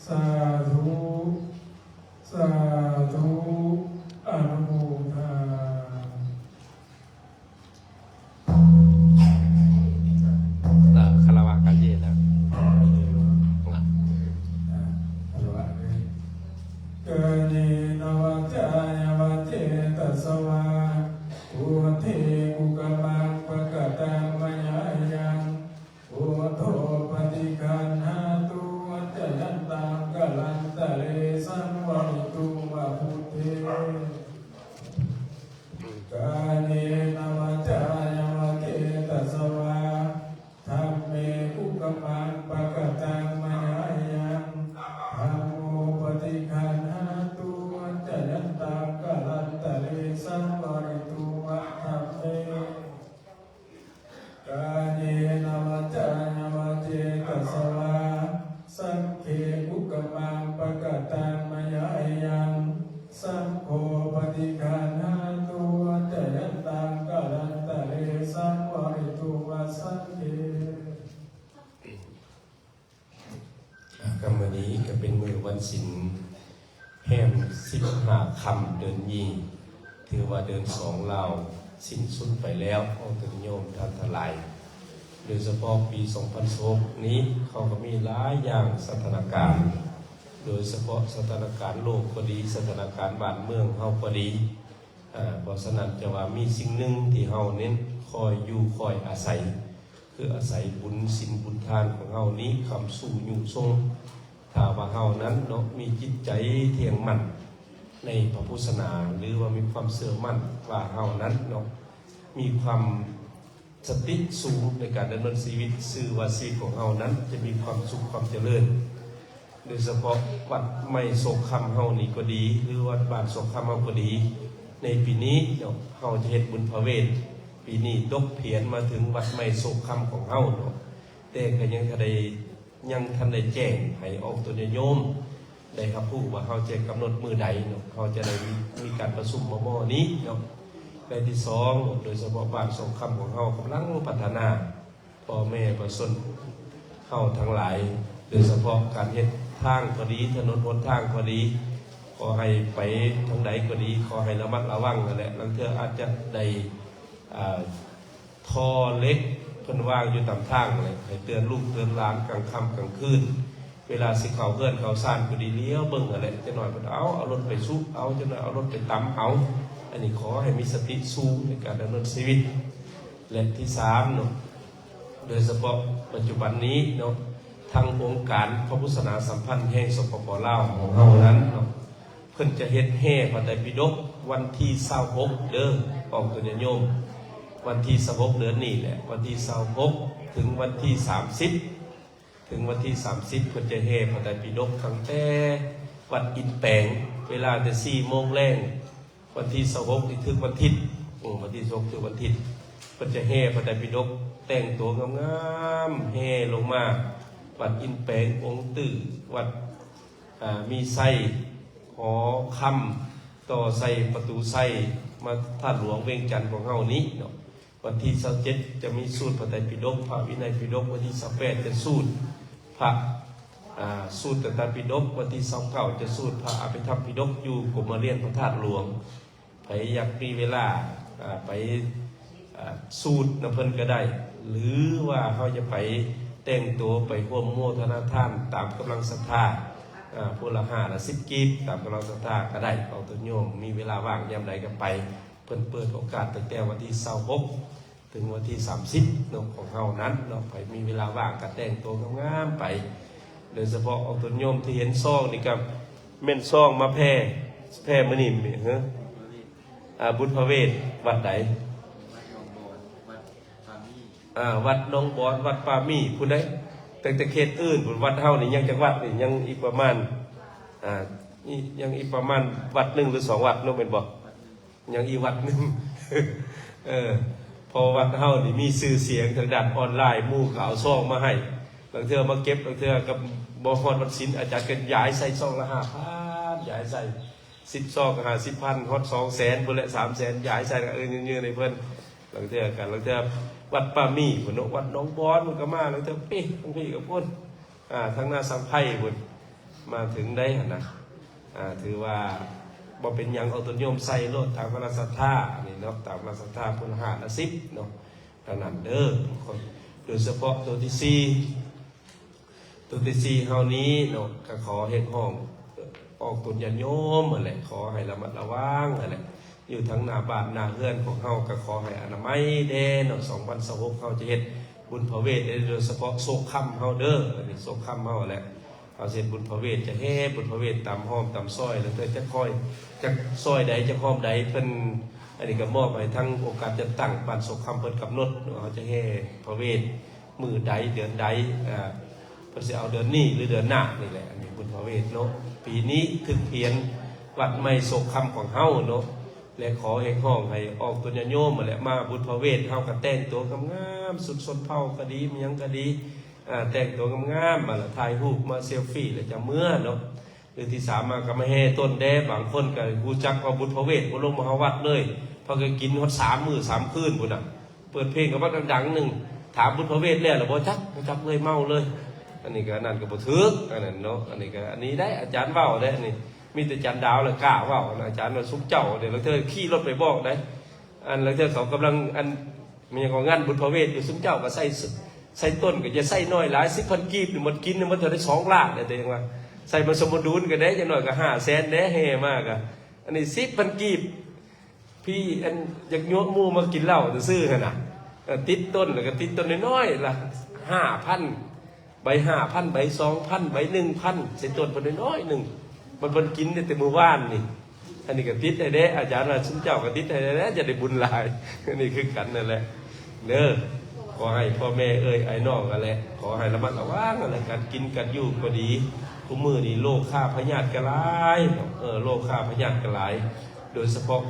ສາທຸ ສາທຸ ອະນຸໂມທາ ຄາລະວະກາເຍນະ ກາເຍນະວາຈາຍະວະເຈຕະສະວາ ພຸດເທກຸກະມັງປະກະຕັງມະຍາຍັງ ພຸດໂທປະຕິຄັນຫາຕຸ ອັດຈະຍັນຕັງກາລັນຕະເລ ສັງວະລິຕຸວະພຸດເທ ກາເຍນະວາຈາຍະວະເຈຕະສະວາ ທຳເມກຸກະມັງປະກະຕັງມະຍາຍັງ ທຳໂມປະຕິຄັນຫາຕຸ ອັດຈະຍັນຕັງກາລັນຕະເລ ສັງວະລິຕຸວະທຳເມ ກາເຍນະວາຈາຍະວະເຈຕະສະວາ ສັງເຄກຸກະມັງປະກະຕັງມະຍາຍັງ ສັງໂຄປະຕິຄັນຫາຕຸ ອັດຈະຍັນຕັງກາລັນຕະເລ ສັງວະລິຕຸວະສັງເຄ. ຄ່ຳມື້ນີ້ກໍເປັນມື້ວັນສິນ ແຮມສິບຫ້າຄ່ຳເດືອນຍີ່ ຖືວ່າເດືອນສອງລາວສິ້ນສຸດໄປແລ້ວ ອອກຕົນໂຍມທ່ານທັງຫຼາຍ. ໂດຍສະເພາະປີສອງພັນຊາວຫົກນີ້ ເຂົາກໍມີຫຼາຍຢ່າງສະຖານະການ ໂດຍສະເພາະສະຖານະການໂລກກໍດີ ສະຖານະການບ້ານເມືອງເຮົາກໍດີ ເພາະສະນັ້ນຈະວ່າມີສິ່ງໜຶ່ງທີ່ເຮົາເນັ້ນຄອຍຢູ່ຄອຍອາໄສ ຄືອາໄສບຸນສິນບຸນທານຂອງເຮົານີ້ຄ້ຳຊູຍຸຊົງ. ຖ້າວ່າເຮົານັ້ນເນາະ ມີຈິດໃຈທ່ຽງໝັ້ນໃນພະພຸດສາສະໜາ ຫຼືວ່າມີຄວາມເຊື່ອໝັ້ນວ່າເຮົານັ້ນເນາະ ມີຄວາມສະຕິສູງໃນການດຳເນີນຊີວິດ ຊື່ວ່າຊີວິດຂອງເຮົານັ້ນຈະມີຄວາມສຸກຄວາມຈະເລີນ. ໂດຍສະເພາະວັດໃໝ່ໂຊກຄຳເຮົານີ້ກໍດີ ຫຼືວັດບ້ານໂຊກຄຳເຮົາກໍດີ ໃນປີນີ້ເນາະ ເຮົາຈະເຮັດບຸນພະເວດ ປີນີ້ຕົກພຽນມາເຖິງວັດໃໝ່ໂຊກຄຳຂອງເຮົາເນາະ ແຕ່ກໍຍັງທັນໄດ້ ຍັງທັນໄດ້ແຈ້ງໃຫ້ອອກຕົນຍາດໂຍມໄດ້ຮັບຮູ້ວ່າເຮົາຈະກຳນົດມື້ໃດເນາະ ເຮົາຈະໄດ້ມີ ມີການປະຊຸມມໍ່ໆນີ້ເນາະ. ແລະ ທີສອງ ໂດຍສະເພາະບ້ານໂຊກຄຳຂອງເຮົາກຳລັງພັດທະນາ ພໍ່ແມ່ປະຊາຊົນເຮົາທັງຫຼາຍ ໂດຍສະເພາະການເຮັດທາງກໍດີ ຖະໜົນຫົນທາງກໍດີ ຂໍໃຫ້ໄປທາງໃດກໍດີ ຂໍໃຫ້ລະມັດລະວັງຫັ້ນແຫຼະ. ລາງເທື່ອອາດຈະໄດ້ ອ່າ ທໍ່ເຫຼັກເພິ່ນວາງຢູ່ຕາມທາງແຫຼະ ໃຫ້ເຕືອນລູກເຕືອນຫຼານກາງຄ່ຳກາງຄືນ ເວລາຊິເຂົ້າເຮືອນເຂົ້າຊານກໍດີ ຫຼຽວເບິ່ງຫັ້ນແຫຼະ ຈັກໜ້ອຍເພິ່ນເອົາ ເອົາລົດໄປຊຸ ເອົາ ຈັກໜ້ອຍເອົາລົດໄປຕຳເອົາ. ອັນນີ້ຂໍໃຫ້ມີສະຕິສູງໃນການດຳເນີນຊີວິດ. ແລະ ທີສາມເນາະ ໂດຍສະເພາະປັດຈຸບັນນີ້ເນາະ ທາງອົງການພະພຸດສາສະໜາສຳພັນແຫ່ງ ສປປ ລາວ ຂອງເຮົານັ້ນເນາະ ເພິ່ນຈະເຮັດແຫ່ພະໄຕປິດົກວັນທີຊາວຫົກເດີ ອອກຕົນຍາດໂຍມ ວັນທີຊາວຫົກເດືອນນີ້ແຫຼະ ວັນທີຊາວຫົກເຖິງວັນທີສາມສິບ ເຖິງວັນທີສາມສິບ ເພິ່ນຈະແຫ່ພະໄຕປິດົກຕັ້ງແຕ່ວັດອິນແປງ ເວລາແຕ່ສີ່ໂມງແລງ ວັນທີຊາວຫົກນີ້ຖືກວັນທິດ ເອີ ວັນທີຊາວຫົກຖືກວັນທິດ ເພິ່ນຈະແຫ່ພະໄຕປິດົກ ແຕ່ງຕົວງາມໆ ແຫ່ລົງມາວັດອິນແປງ ອົງຕື້ ວັດ ອ່າ ມີໄຊ ຫໍຄຳ ຕໍ່ໃສ່ປະຕູໄຊ ມາທາດຫຼວງວຽງຈັນຂອງເຮົານີ້ເນາະ. ວັນທີຊາວເຈັດ ຈະມີສູດພະໄຕປິດົກ ພະວິໄນປິດົກ ວັນທີຊາວແປດ ຈະສູດພະ ອ່າ ສູດຕະຕະປິດົກ ວັນທີຊາວເກົ້າ ຈະສູດພະອະພິທຳປິດົກ ຢູ່ກົມມະລຽນພະທາດຫຼວງ. ໃຜຢາກມີເວລາ ອ່າ ໄປ ອ່າ ສູດນຳເພິ່ນກໍໄດ້ ຫຼືວ່າເຮົາຈະໄປແຕ່ງຕົວໄປຮ່ວມໂມທະນາທານຕາມກຳລັງສັດທາ ອ່າ ຜູ້ລະຫ້າລະສິບກີບ ຕາມກຳລັງສັດທາກໍໄດ້ ເອົາຕົນໂຍມມີເວລາວ່າງຍາມໃດກໍໄປ. ເພິ່ນເປີດໂອກາດຕັ້ງແຕ່ວັນທີຊາວຫົກ ເຖິງວັນທີສາມສິບເນາະ ຂອງເຮົານັ້ນເນາະ ໃຜມີເວລາວ່າງກໍແຕ່ງຕົວງາມໆໄປ ໂດຍສະເພາະອອກຕົນໂຍມທີ່ເຫັນຊອງນີ້ກໍແມ່ນຊອງມາແຜ່ ແຜ່ມື້ນີ້ເຮີ ອ່າ ບຸນພະເວດ ວັດໃດ? ອ່າ ວັດໜອງບອນ ວັດປ່າໝີ່ ຜູ້ໃດ ຕັ້ງແຕ່ເຂດອື່ນພຸ້ນ ວັດເຮົານີ້ຍັງຈັກວັດນີ້ ຍັງອີກປະມານ ອ່າ ຍັງອີກປະມານວັດໜຶ່ງ ຫຼື ສອງວັດເນາະ ແມ່ນບໍ່? ຍັງອີກວັດໜຶ່ງ ເອີ ເພາະວັດເຮົານີ້ມີຊື່ສຽງທາງດ້ານອອນລາຍ ໝູ່ກໍເອົາຊອງມາໃຫ້ ລາງເທື່ອມາເກັບ ລາງເທື່ອກໍບໍ່ຮອດວັນສິນ ອາຈານກໍຢາຍໃສ່ຊອງລະຫ້າພັນ ຢາຍໃສ່ ສິບຊອງກໍຫ້າສິບພັນ ຮອດສອງແສນພຸ້ນແຫຼະ ສາມແສນ ຢາຍໃສ່ ເອີ ຍື່ນໃຫ້ເພິ່ນ ລາງເທື່ອກໍ ລາງເທື່ອວັດປ່າໝີ່ພຸ້ນເນາະ ວັດໜອງບອນ ເພິ່ນກໍມາ ລາງເທື່ອເປະ ທາງພີ້ກໍພຸ້ນ ອ່າ ທາງນາສັງໄພພຸ້ນ ມາເຖິງໃດຫັ້ນນະ ອ່າ ຖືວ່າບໍ່ເປັນຫຍັງ ເອົາຕົນໂຍມໃສ່ໂລດຕາມກຳລັງສັດທາ ອັນນີ້ເນາະ ຕາມກຳລັງສັດທາ ຜູ້ລະຫ້າລະສິບເນາະ ເທົ່ານັ້ນເດີ ໂດຍສະເພາະໂຕທີສີ່ ໂຕທີສີ່ເຮົານີ້ເນາະ ກໍຂໍຮຽກຮ້ອງອອກຕົນຍາດໂຍມຫັ້ນແຫຼະ ຂໍໃຫ້ລະມັດລະວັງຫັ້ນແຫຼະ ຢູ່ທາງໜ້າບ້ານໜ້າເຮືອນຂອງເຮົາ ກໍຂໍໃຫ້ອະນາໄມແດ່ເນາະ ສອງພັນຊາວຫົກ ເຮົາຈະເຮັດບຸນພະເວດ ໂດຍສະເພາະໂຊກຄຳເຮົາເດີ ອັນນີ້ໂຊກຄຳເຮົາແຫຼະ ເຮົາຊິເຮັດບຸນພະເວດ ຈະແຫ່ບຸນພະເວດຕາມຮ່ອມຕາມຊອຍ ແລ້ວແຕ່ຈະຄອຍ ຈະຊອຍໃດ ຈະຮ່ອມໃດ ເພິ່ນ ອັນນີ້ກໍມອບໃຫ້ທາງອົງການຈັດຕັ້ງບ້ານໂຊກຄຳເພິ່ນກຳນົດເນາະ ເຮົາຈະແຫ່ພະເວດມື້ໃດເດືອນໃດ ອ່າ ເພິ່ນຊິເອົາເດືອນນີ້ ຫຼື ເດືອນໜ້ານີ້ແຫຼະ ອັນນີ້ບຸນພະເວດເນາະ ປີນີ້ຖືກພຽນວັດໃໝ່ໂຊກຄຳຂອງເຮົາເນາະ ແລະ ຂໍຮຽກຮ້ອງໃຫ້ອອກຕົນຍາດໂຍມຫັ້ນແຫຼະ ມາບຸນພະເວດ ເຮົາກໍແຕ່ງຕົວງາມໆ ສຸດຊົນເຜົ່າກໍດີ ມີຫຍັງກໍດີ ອ່າ ແຕ່ງຕົວງາມໆ ມາລະຖ່າຍຮູບ ມາເຊລຟີ ແລ້ວຈະເມືອເນາະ ຫຼື ທີສາມມາກໍມາແຫ່ຕົ້ນແດ່ ບາງຄົນກໍຮູ້ຈັກວ່າບຸນພະເວດ ບໍ່ລົງມາຮອດວັດເລີຍ ເພິ່ນກໍກິນຮອດສາມມື້ສາມຄືນພຸ້ນນະ ເປີດເພງກໍບັກດັງໆ ໜຶ່ງ ຖາມບຸນພະເວດແລ້ວລະບໍ່ຈັກ ບໍ່ຈັກເລີຍ ເມົາເລີຍ ອັນນີ້ກໍ ອັນນັ້ນກໍບໍ່ຖືກ ອັນນັ້ນເນາະ ອັນນີ້ກໍ ອັນນີ້ໄດ້ອາຈານເວົ້າໄດ້ ອັນນີ້ມີແຕ່ອາຈານດາວລະກ້າເວົ້າ ອາຈານວ່າຊຸມເຈົ້າເດ້ ລາງເທື່ອຂີ່ລົດໄປບອກໄດ້ ອັນລາງເທື່ອເຂົາກຳລັງ ອັນ ມີຫຍັງກໍງານບຸນພະເວດຢູ່ ຊຸມເຈົ້າກໍໃສ່ ໃສ່ຕົ້ນກໍຢ່າໃສ່ໜ້ອຍຫຼາຍ ສິບພັນກີບນີ້ໝົດ ກິນນີ້ໝົດເທົ່າໃດ ສອງລ້ານແລ້ວ ແຕ່ຍັງວ່າໃສ່ມາສົມດຸນກໍໄດ້ ຢ່າງໜ້ອຍກໍຫ້າແສນແດ່ ແຫ່ມາກໍ ອັນນີ້ສິບພັນກີບ ພີ່ ອັນ ຢາກຍົວະໝູ່ມາກິນເຫຼົ້າຊື່ໆ ຫັ້ນນະ ເອີ ຕິດຕົ້ນ ແລ້ວກໍຕິດຕົ້ນນ້ອຍໆລະ ຫ້າພັນ ໃບຫ້າພັນ ໃບສອງພັນ ໃບໜຶ່ງພັນ ໃສ່ຕົ້ນເພິ່ນນ້ອຍໆໜຶ່ງ ມັນເພິ່ນກິນໄດ້ແຕ່ມື້ວານນີ້ ອັນນີ້ກໍຕິດໃຫ້ແດ່ ອາຈານວ່າຊຸມເຈົ້າກໍຕິດໃຫ້ແດ່ ຈະໄດ້ບຸນຫຼາຍ ອັນນີ້ຄືກັນນັ້ນແຫຼະເດີ ຂໍໃຫ້ພໍ່ແມ່ເອີ່ຍອ້າຍນ້ອງຫັ້ນແຫຼະ ຂໍໃຫ້ລະມັດລະວັງຫັ້ນແຫຼະ ການກິນການຢູ່ກໍດີ ຄຸມື້ນີ້ໂລຄາພະຍາດກໍຫຼາຍ ເອີ ໂລຄາພະຍາດກໍຫຼາຍ ໂດຍສະເພາະ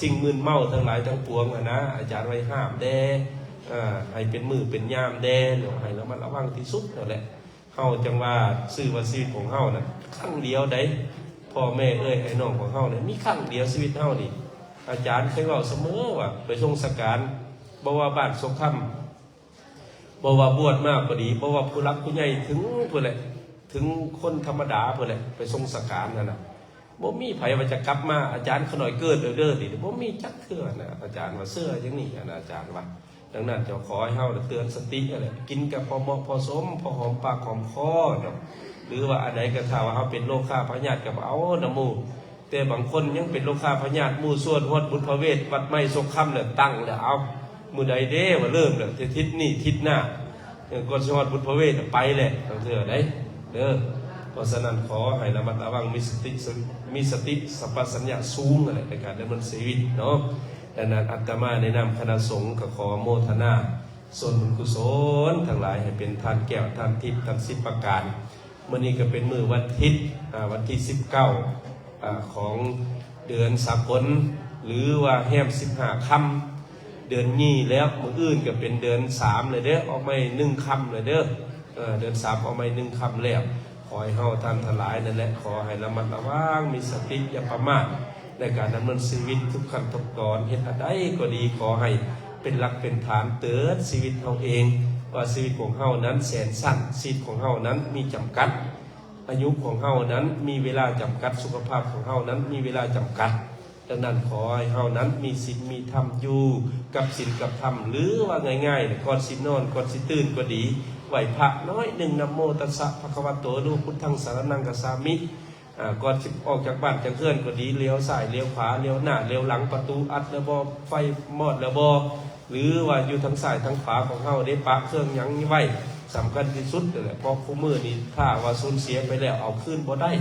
ສິ່ງມຶນເມົາທັງຫຼາຍທັງປວງຫັ້ນນະ ອາຈານໄວ້ຫ້າມແດ່ ເອີ ໃຫ້ເປັນມື້ເປັນຍາມແດ່ ໃຫ້ລະມັດລະວັງທີ່ສຸດຫັ້ນແຫຼະ ເຮົາຈັ່ງວ່າ ຊື່ວ່າຊີວິດຂອງເຮົານະ ຄັ້ງດຽວໃດ໋ ພໍ່ແມ່ເອີ່ຍອ້າຍນ້ອງຂອງເຮົານີ້ ມີຄັ້ງດຽວຊີວິດເຮົານີ້ ອາຈານເຄີຍເວົ້າສະເໝີວ່າ ໄປຊົງສະການ ບໍ່ວ່າບ້ານສົງຄຳ ບໍ່ວ່າບວດມາກໍດີ ບໍ່ວ່າຜູ້ຫຼັກຜູ້ໃຫຍ່ ເຖິງພຸ້ນແຫຼະ ເຖິງຄົນທຳມະດາພຸ້ນແຫຼະ ໄປຊົງສະການຫັ້ນນະ ບໍ່ມີໃຜວ່າຈະກັບມາ ອາຈານຂະໜ້ອຍເກີດແລ້ວເດີ ນີ້ບໍ່ມີຈັກເທື່ອນະ ອາຈານວ່າເຊື່ອຢ່າງນີ້ຫັ້ນນະ ອາຈານວ່າ ດັ່ງນັ້ນ ເຈົ້າຂໍໃຫ້ເຮົາເຕືອນສະຕິຫັ້ນແຫຼະ ກິນກັບພໍເໝາະພໍສົມ ພໍຫອມປາກຫອມຄໍເນາະ ຫຼືວ່າອັນໃດກໍຖ້າວ່າເຮົາເປັນໂລຄາພະຍາດກໍບໍ່ເອົານຳໝູ່ ແຕ່ບາງຄົນຍັງເປັນໂລຄາພະຍາດ ໝູ່ຊວນຮອດບຸນພະເວດ ວັດໃໝ່ໂຊກຄຳແລ້ວ ຕັ້ງແລ້ວ ເອົາ ມື້ໃດເດ້ວ່າເລີ່ມແລ້ວ ທິດນີ້ທິດໜ້າ ເອີ ກ່ອນຊິຮອດບຸນພະເວດໄປແຫຼະ ຕ້ອງເທື່ອໃດ໋ເດີ ເພາະສະນັ້ນ ຂໍໃຫ້ລະມັດລະວັງ ມີສະຕິ ມີສະຕິສຳປະສັນຍະສູງຫັ້ນແຫຼະ ໃນການດຳເນີນຊີວິດເນາະ ດັ່ງນັ້ນ ອາດຕະມາໃນນາມຄະນະສົງ ກໍຂໍໂມທະນາສ່ວນບຸນກຸສົນທັງຫຼາຍ ໃຫ້ເປັນທານແກ້ວ ທານທິບ ທານສິບປະການ ມື້ນີ້ກໍເປັນມື້ວັນທິດ ອາ ວັນທີສິບເກົ້າ ອາ ຂອງເດືອນສາກົນ ຫຼືວ່າແຮມສິບຫ້າຄ່ຳ ເດືອນຍີ່ແລ້ວ ມື້ອື່ນກໍເປັນເດືອນສາມແລ້ວເດີ ອອກໃໝ່ໜຶ່ງຄ່ຳແລ້ວເດີ ເອີ ເດືອນສາມອອກໃໝ່ໜຶ່ງຄ່ຳແລ້ວ ຂໍໃຫ້ເຮົາທ່ານທັງຫຼາຍນັ້ນແຫຼະ ຂໍໃຫ້ລະມັດລະວັງ ມີສະຕິ ຢ່າປະໝາດ ໃນການດຳເນີນຊີວິດທຸກຂັ້ນທຸກຕອນ ເຮັດອັນໃດກໍດີ ຂໍໃຫ້ເປັນຫຼັກເປັນຖານເຕືອນຊີວິດເຮົາເອງ ວ່າຊີວິດຂອງເຮົານັ້ນແສນສັ້ນ ຊີວິດຂອງເຮົານັ້ນມີຈຳກັດ ອາຍຸຂອງເຮົານັ້ນມີເວລາຈຳກັດ ສຸຂະພາບຂອງເຮົານັ້ນມີເວລາຈຳກັດ ດັ່ງນັ້ນ ຂໍໃຫ້ເຮົານັ້ນມີສິນມີທຳ ຢູ່ກັບສິນກັບທຳ ຫຼືວ່າງ່າຍໆ ກ່ອນຊິນອນ ກ່ອນຊິຕື່ນກໍດີ ໄຫວ້ພະໜ້ອຍໜຶ່ງ ນະໂມຕັດສະ ພະຄະວະໂຕ ອະນຸ ພຸດທັງ ສະລະນັງ ຄັດສາມິ ອາ ກ່ອນຊິອອກຈາກບ້ານຈາກເຮືອນກໍດີ ຫຼຽວຊ້າຍຫຼຽວຂວາ ຫຼຽວໜ້າຫຼຽວຫຼັງ ປະຕູອັດແລ້ວບໍ່ ໄຟມອດແລ້ວບໍ່ ຫຼືວ່າຢູ່ທາງຊ້າຍທາງຂວາຂອງເຮົາເດ້ ປະເຄື່ອງຫຍັງໄວ້ ສຳຄັນທີ່ສຸດນັ້ນແຫຼະ ເພາະຄູ່ມື້ນີ້ ຖ້າວ່າສູນເສຍໄປແລ້ວ ເອົາຄືນບໍ່ໄດ້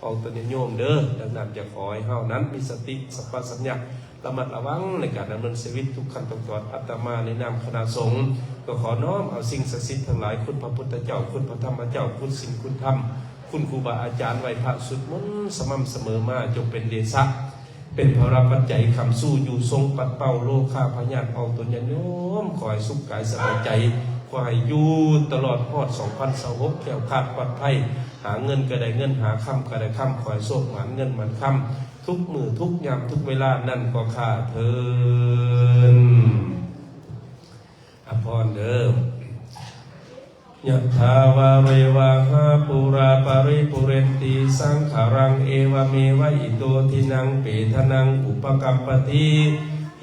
ອອກຕົນຍາດໂຍມເດີ ດັ່ງນັ້ນ ຈະຂໍໃຫ້ເຮົານັ້ນມີສະຕິ ສຳປະສັນຍະ ລະມັດລະວັງໃນການດຳເນີນຊີວິດທຸກຂັ້ນທຸກຕອນ ອາດຕະມາໃນນາມຄະນະສົງ ກໍຂໍນ້ອມເອົາສິ່ງສັກສິດທັງຫຼາຍ ຄຸນພະພຸດທະເຈົ້າ ຄຸນພະທຳມະເຈົ້າ ຄຸນສິນຄຸນທຳ ຄຸນຄູບາອາຈານ ໄຫວ້ພະ ສວດມົນສະໝ່ຳສະເໝີມາ ຈົ່ງເປັນເດຊະ ເປັນພະລະປັດໄຈຄ້ຳຊູ ຢູ່ຊົງປັດເປົ່າໂລຄາພະຍາດອອກຕົນຍາດໂຍມ ຂໍໃຫ້ສຸກກາຍສະບາຍໃຈ ຂໍໃຫ້ຢູ່ຕະຫຼອດຮອດສອງພັນຊາວຫົກ ແຄ້ວຄາດປອດໄພ ຫາເງິນກໍໄດ້ເງິນ ຫາຄຳກໍໄດ້ຄຳ ຂໍໃຫ້ໂຊກໝານເງິນໝານຄຳ ທຸກມື້ທຸກຍາມທຸກເວລານັ້ນກໍຂ້າເທີ້ນ ອາພອນເດີ. ยะถาวาริวาหาปูราปะริปูเรนติสังขารัง เอวะเมวะอิโตทินังเปทานังอุปกัปปติ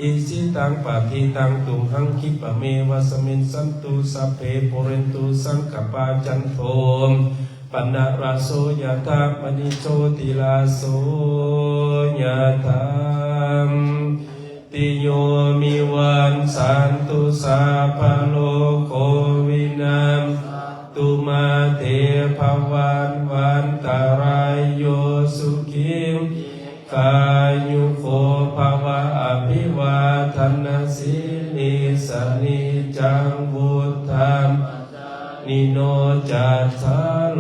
อิชิตังปะทิตังตุมหังคิปะเมวะสะมิชฌันตุ สัพเพปูเรนตุสังกัปปา จันโท ปะนะระโสยะถา มะณิโชติระโสยะถา ติโย วิวัชชันตุ สัพพะโรโค วินัสสะตุ มาเต ภะวัตวันตะราโย สุขี ทีฆายุโก ภะวะ อะภิวาทะนะสีลิสสะ นิจจัง วุฑฒาปะจายิโน จัตตาโร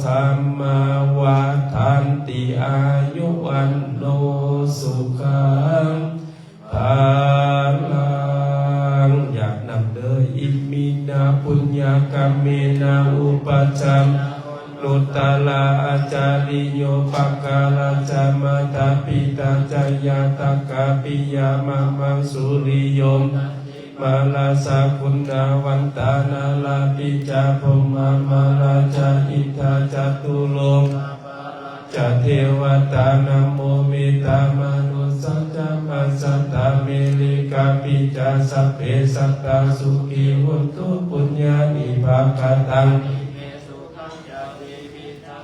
ธัมมา วัฑฒันติ อายุ วัณโณ สุขัง ພະລັງ ຍາດນຳເດີ อิມິນາ ປຸນຍາກຳເມນາ ອຸປະຈາມະ ໂນຕະລາອາຈາລິໂຍ ປະກາລະຈາມາຕາປິຕາຈາຍາຕະກາປິຍາມະມັງ ສຸລິໂຍ ມາລາຊາ ຄຸນນາວັນຕາ ນາລາປິຈາ ພົມມາມາລາຊາ ອິນທາຈະຕຸໂລກ ຈະເທວະຕາ ນະໂມ ເມຕຕາມະນຸສສາຈະ ມັດສະຕາ ເມເລກາປິຈາ ສັບເພສັດຕາ ສຸຂີ ໂຫນຕຸ ປຸນຍານິພາກະຕັງ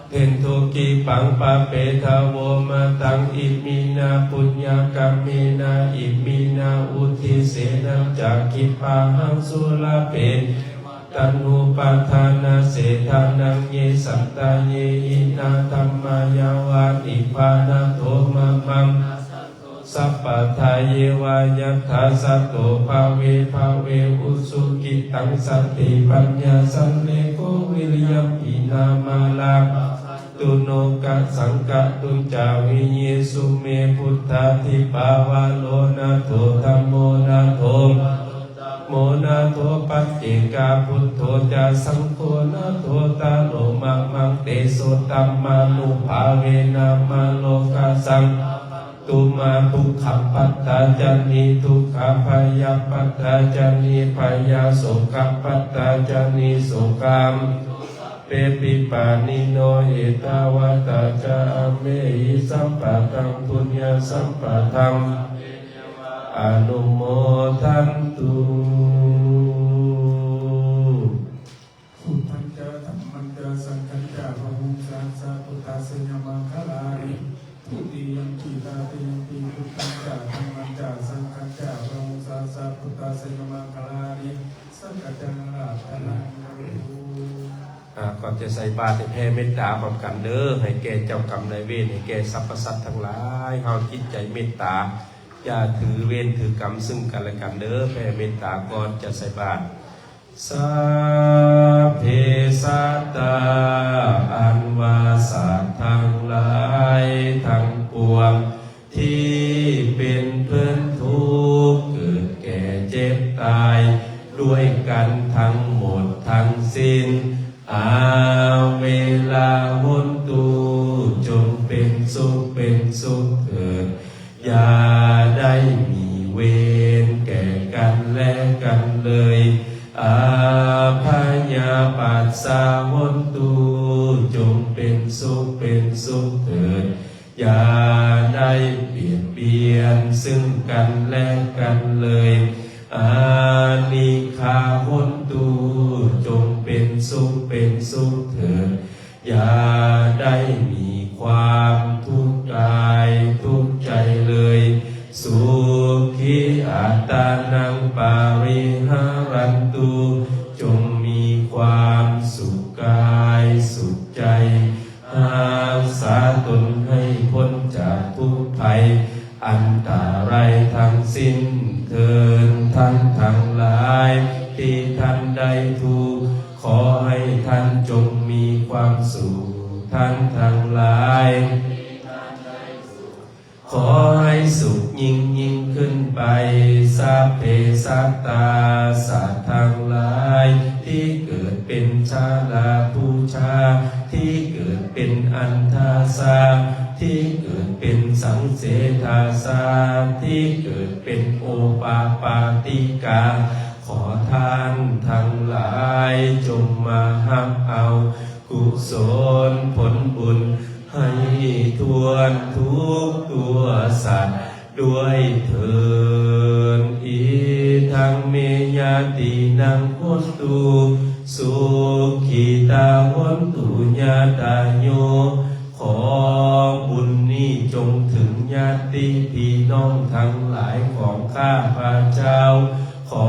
ເພນທຸກິປັງ ປະເປທາໂວ ມະຕັງ ອິມິນາ ປຸນຍາກຳເມນາ ອິມິນາ ອຸທິເສນະ ຈະກິປະຫັງ ສຸລະເພ ຕະນຸປະທານະເສທານັງ ເຍ ສັນຕາ ເຍ ຫິນາ ທຳມາ ຍາວະ ນິບພານະໂທ ມະມັງ ສັບປະທາ ເຍວາ ຍັດຖາ ສະໂຕ ພະເວ ພະເວ ອຸສຸກິຕັງ ສະຕິປັນຍາ ສັນເລໂກ ວິລິຍະ ຫິນາ ມາລາ ພະວັນຕຸ ໂນ ກະສັງ ກະຕຸນຈາ ວິເຍ ສຸເມ ພຸດທາທິ ປາວະໂລ ນາໂຖ ທຳໂມ ນາໂຖ ໂມ ນາໂຖ ປັດເຈກາ ພຸດໂທ ຈາ ສັງໂຄ ນາໂຖ ຕະໂລ ມະມັງ ເຕໂຊ ທຳມານຸພາເວນະ ມະໂລກະສັງ ຕຸມາ ທຸກຂະປັດຕາຈະນິ ທຸກຂະ ພະຍາປັດຕາຈະນິ ພະຍາ ໂສກະປັດຕາຈະນິ ໂສກາ ເປ ວິປານິໂນ ເອຕາວັດຕາ ຈະ ອາເມຫິ ສຳປະທັງ ປຸນຍະ ສຳປະທັງ ອະນຸໂມທັນຕຸ ພຸດທັນຈະ ທຳມັນຈະ ສັງຄັນຈະ ພະວົງສາສະ ພຸດທັດສະ ຍະມັງຄະລານິ ທຸຕິຍຳປິ ຕະຕິຍຳປິ ພຸດທັນຈະ ທຳມັນຈະ ສັງຄັນຈະ ພະວົງສາສະ ພຸດທັດສະ ຍະມັງຄະລານິ ສັກກະຈັງ ອາຣາທະນາ ອາ ກ່ອນຈະໃສ່ບາດ ໃຫ້ແຜ່ເມດຕາພ້ອມກັນເດີ ໃຫ້ແກ່ເຈົ້າກຳນາຍເວນ ໃຫ້ແກ່ສັບພະສັດທັງຫຼາຍ ເຮົາຈິດໃຈເມດຕາ ຢ່າຖືເວນຖືກຳຊຶ່ງກັນແລະກັນເດີ ແຜ່ເມດຕາກ່ອນຈະໃສ່ບາດ. ສັບເພສັດຕາ ອັນວ່າສັດທັງຫຼາຍທັງປວງ ທີ່ເປັນເພື່ອນທຸກ ເກີດແກ່ເຈັບຕາຍ ດ້ວຍກັນທັງໝົດທັງສິ້ນ ອາເວລາ ໂຫນຕຸ ຈົ່ງເປັນສຸກເປັນສຸກເຖີດ ຢ່າໄດ້ມີເວນແກ່ກັນແລະກັນເລີຍ ອາພະຍາປັດສາ ໂຫນຕຸ ຈົ່ງເປັນສຸກເປັນສຸກເຖີດ ຢ່າໄດ້ບຽດບຽນຊຶ່ງກັນແລະກັນເລີຍ ອານິກຂາ ໂຫນຕຸ ຈົ່ງເປັນສຸກເປັນສຸກເຖີດ ຢ່າໄດ້ມີຄວາມທຸກກາຍທຸກໃຈເລີຍ ສຸຂີ ອັດຕານັງ ປະລິຫາຣັນຕຸ ຈົ່ງມີຄວາມສຸກກາຍສຸກໃຈ ຮັກສາຕົນໃຫ້ພົ້ນຈາກທຸກໄພ ອັນຕະລາຍທັງສິ້ນເທີ້ນ ທ່ານທັງຫຼາຍທີ່ທ່ານໄດ້ທຸກ ຂໍໃຫ້ທ່ານຈົ່ງມີຄວາມສຸກ ທ່ານທັງຫຼາຍ ຂໍໃຫ້ສຸກຍິ່ງໆຂຶ້ນໄປ ສັບເພສັດຕາ ສັດທັງຫຼາຍທີ່ເກີດເປັນຊະລາຜູ້ຊາ ທີ່ເກີດເປັນອັນທາຊາ ທີ່ເກີດເປັນສັງເສທາຊາ ທີ່ເກີດເປັນໂອປະປາຕິກາ ຂໍທ່ານທັງຫຼາຍຈົ່ງມາຮັບເອົາກຸສົນຜົນບຸນໃຫ້ຖ້ວນທຸກຕົວສັດດ້ວຍເທີ້ນ. Idaṃ me ñātīnaṃ hontu sukhitā hontu ñātayo. ຂໍບຸນນີ້ຈົ່ງເຖິງຍາດຕິພີ່ນ້ອງທັງຫຼາຍຂອງຂ້າພະເຈົ້າ. ຂໍ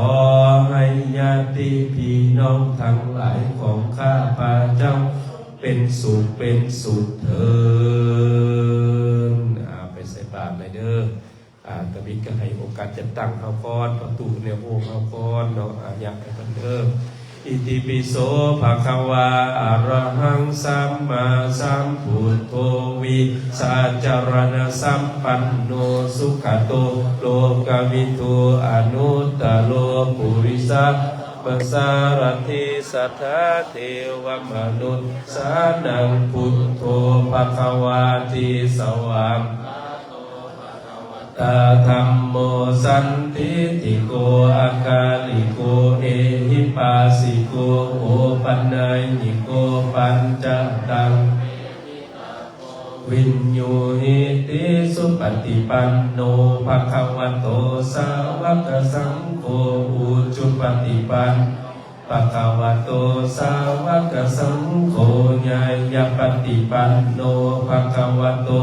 ໃຫ້ຍາດຕິພີ່ນ້ອງທັງຫຼາຍຂອງຂ້າພະເຈົ້າເປັນສຸກເປັນສຸກເທີ້ນ. ອາ ໄປໃສ່ບາດໃນເດີ. ອາ ຕາບິດກໍໃຫ້ໂອກາດຈັດຕັ້ງເຮົາກ່ອນ, ປະຕູແນວໂຮມເຮົາກ່ອນເນາະ. ອາ ຍາກໃຫ້ເພິ່ນເດີ. Itipi so bhagavā arahaṃ sammāsambuddho vijjācaraṇasampanno sugato lokavidū anuttaro purisadammasārathi satthā devamanussānaṃ buddho bhagavāti. Sāvakā tā dhammo sandiṭṭhiko akāliko ehipassiko opanayiko paccattaṃ veditabbo viññūhīti. Supaṭipanno bhagavato sāvakasaṅgho, ujupaṭipanno bhagavato sāvakasaṅgho, ñāyapaṭipanno bhagavato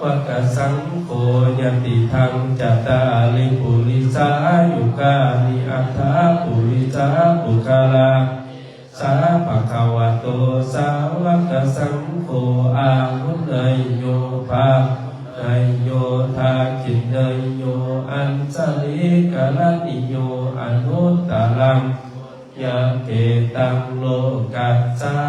sāvakasaṅgho, yadidaṃ cattāri purisayugāni aṭṭha purisapuggalā, esa bhagavato sāvakasaṅgho, āhuneyyo pāhuneyyo dakkhiṇeyyo añjalikaraṇīyo anuttaraṃ puññakkhettaṃ lokassāti.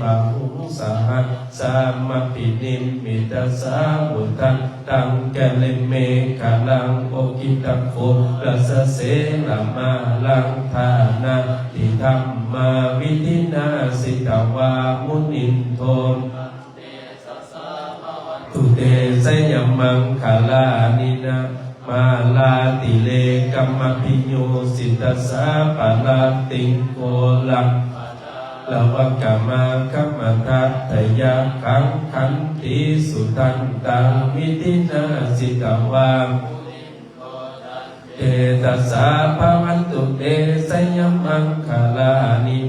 Bāhuṃ sahassamabhinimmitasāvudhantaṃ, grīmekhalaṃ uditaghorasasenamāraṃ, dānādidhammavidhinā jitavā munindo, tantejasā bhavatu te jayamaṅgalāni. Mārātirekamabhiyujjhitasabbarattiṃ, ghorampanāḷavakamakkhamathaddhayakkhaṃ, khantīsudantavidhinā jitavā munindo, tantejasā bhavatu te jayamaṅgalāni.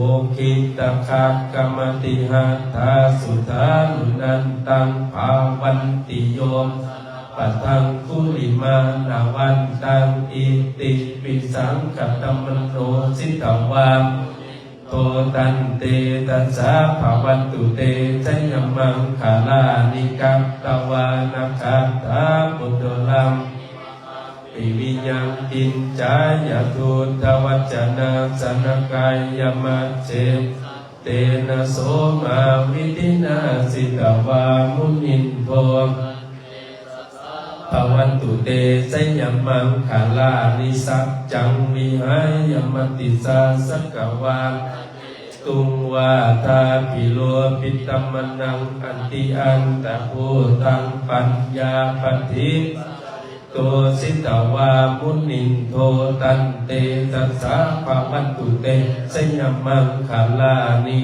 Ukkhittakhaggamatihatthasudāruṇantaṃ, dhāvantiyojanapathaṅgulimālavantaṃ, iddhībhisaṅkhatamano jitavā munindo, tantejasā bhavatu te jayamaṅgalāni. Katvāna kaṭṭhamudaraṃ iva gabbhinīyā, ciñcāya duṭṭhavacanaṃ janakāyamajjhe, santena somavidhinā jitavā munindo, tantejasā bhavatu te jayamaṅgalāni. Saccaṃ vihāya matisaccakavādaketuṃ, vādābhiropitamanaṃ atiandhabhūtaṃ, paññāpadīpajalito jitavā munindo, tantejasā bhavatu te jayamaṅgalāni.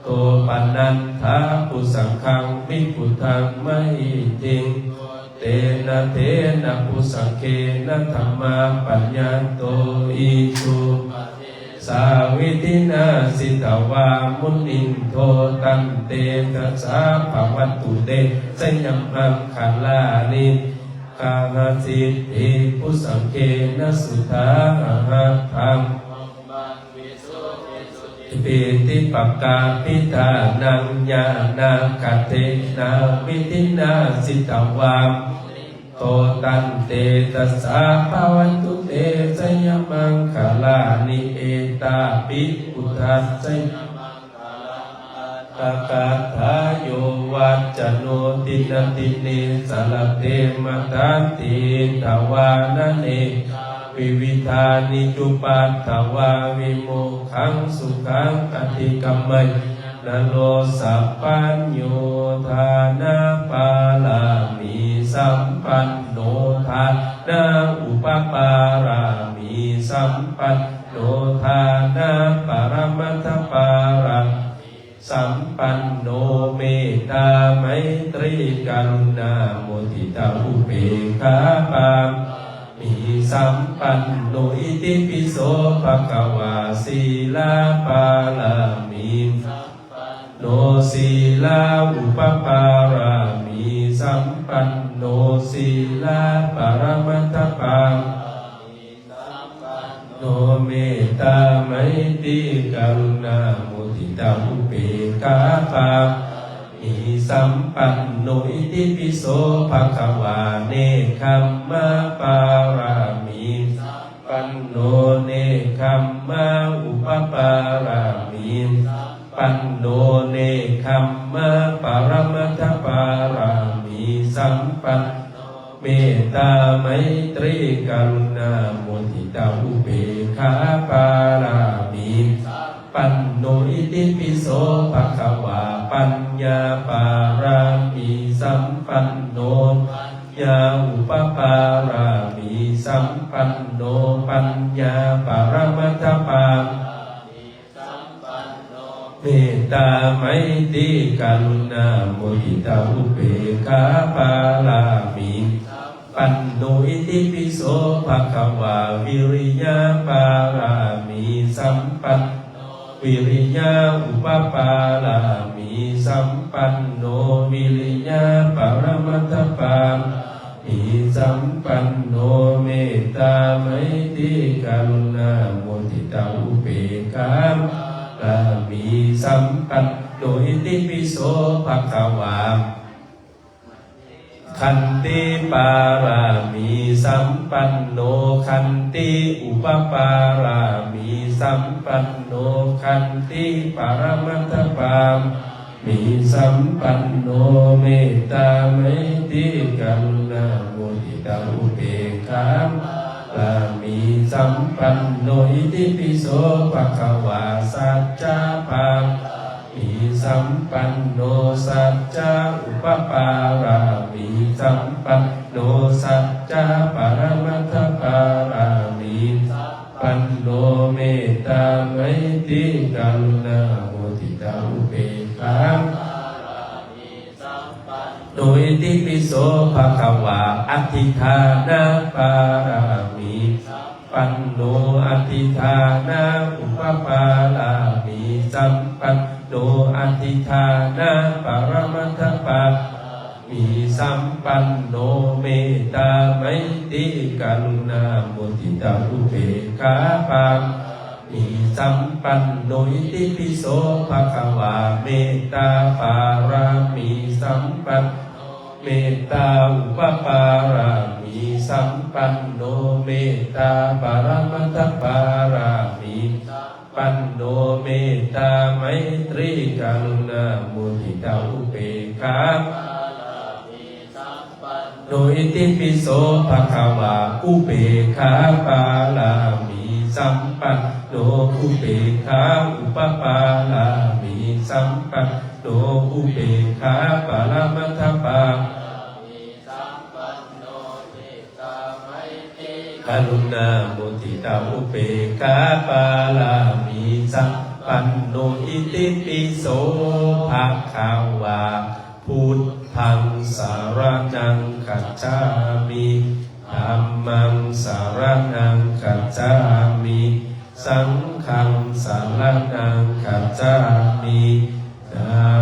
Nandopanandabhujagaṃ vibudhaṃ mahiddhiṃ, puttena therabhujagena damāpayanto, iddhūpade savidhinā jitavā munindo, tantejasā bhavatu te jayamaṅgalāni. Duggāhadiṭṭhibhujagena sudaṭṭhahatthaṃ, vippasannamanāvilakkhamiddhibhikhāpitakābhidhānaṃ, ñāṇāgadena vidhinā jitavā munindo, tantejasā bhavatu te jayamaṅgalāni. Etāpi buddhajayamaṅgalaaṭṭhagāthā, yo vācano dinadine sarate matandī, hitvānanekavividhāni cupaddavāni, mokkhaṃ sukhaṃ adhigameyya naro sapañño. Dānapāramīsampanno, dānaupapārā ປັນໂນ ເມດຕາໄມຕຣີກະລຸນາມຸທິຕາອຸເບກຂາປາມີສຳປັນໂນ ອິຕິປິໂສພະຄະວາ ສີລາປາລາມີ ໂນ ສີລາອຸປະປາລາມີສຳປັນໂນ ສີລາປະລະມັດຖະປາໂນ ເມດຕາໄມຕີກະລຸນາມຸທິຕາອຸເບກຂາປາມີສຳປັນໂນ ອິຕິປິໂສພະຄະວາ ເນກຂຳມາປາລາມີ ປັນໂນ ເນກຂຳມາອຸປະປາລາມີ ປັນໂນ ເນກຂຳມາປະລະມັດຖະປາລາມີສຳປັນໂນ ເມດຕາໄມຕຣີກະລຸນາມຸທິຕາອຸເບກຂາປາລາມີ ປັນໂນ ອິຕິປິໂສພະຄະວາ ປັນຍາປາລາມີສຳປັນໂນ ຍາອຸປະປາລາມີສຳປັນໂນ ປັນຍາປະລະມັດຖະປາ ເມດຕາໄມຕີກະລຸນາມຸທິຕາອຸເບກຂາປາລາມີ ປັນໂນ ອິຕິປິໂສພະຄະວາ ວິລິຍາປາລາມີສຳປັນໂນ ວິລິຍາອຸປະປາລາມີສຳປັນໂນ ວິລິຍາປະລະມັດຖະປາມີສຳປັນໂນ ເມດຕາໄມຕີກະລຸນາມຸທິຕາອຸເບກຂາປາລາມີສຳປັນໂນ ອິຕິປິໂສພະຄະວາ ຂັນຕິປາລາມີສຳປັນໂນ ຂັນຕິອຸປະປາລາມີສຳປັນໂນ ຂັນຕິປະລະມັດຖະປາມີສຳປັນໂນ ເມດຕາໄມຕີກະລຸນາມຸທິຕາອຸເບກຂາປາລາມີສຳປັນໂນ ອິຕິປິໂສພະຄະວາ ສັດຈະປາລາ ມີສຳປັນໂນ ສັດຈະອຸປະປາລາມີສຳປັນໂນ ສັດຈະປະລະມັດຖະປາລາມີສຳປັນໂນ ເມດຕາໄມຕີກະລຸນາມຸທິຕາອຸເບກຂາ ໂນ ອິຕິປິໂສພະຄະວາ ອະທິຖານະປາລາມີສຳປັນໂນ ອະທິຖານະອຸປະປາລາມີສຳປັນໂນ ອະທິຖານະປະລະມັດຖະປາລາມີສຳປັນໂນ ເມດຕາໄມຕີກະລຸນາມຸທິຕາອຸເບກຂາປາລາ ມີສຳປັນໂນ ອິຕິປິໂສພະຄະວາ ເມດຕາປາລາມີສຳປັນໂນ ເມດຕາອຸປະປາລາມີສຳປັນໂນ ເມດຕາປະລະມັດຖະປາລາມີສຳປັນໂນ ເມດຕາໄມຕຣີກະລຸນາມຸທິຕາອຸເບກຂາ ໂນ ອິຕິປິໂສພະຄະວາ ອຸເບກຂາປາລາມີສຳປັນໂນ ອຸເບກຂາອຸປະປາລາມີສຳປັນໂນ ອຸເບກຂາປະລະມັດຖະປາລາມີສຳປັນໂນ ເມດຕາໄມຕີກະລຸນາມຸທິຕາອຸເບກຂາປາລາມີສຳປັນໂນ ອິຕິປິໂສພະຄະວາ ພຸດທັງສະລະນັງຄັດສາມິ ທຳມັງສະລະນັງຄັດສາມິ ສັງຄັງສະລະນັງຄັດສາມິ ສາ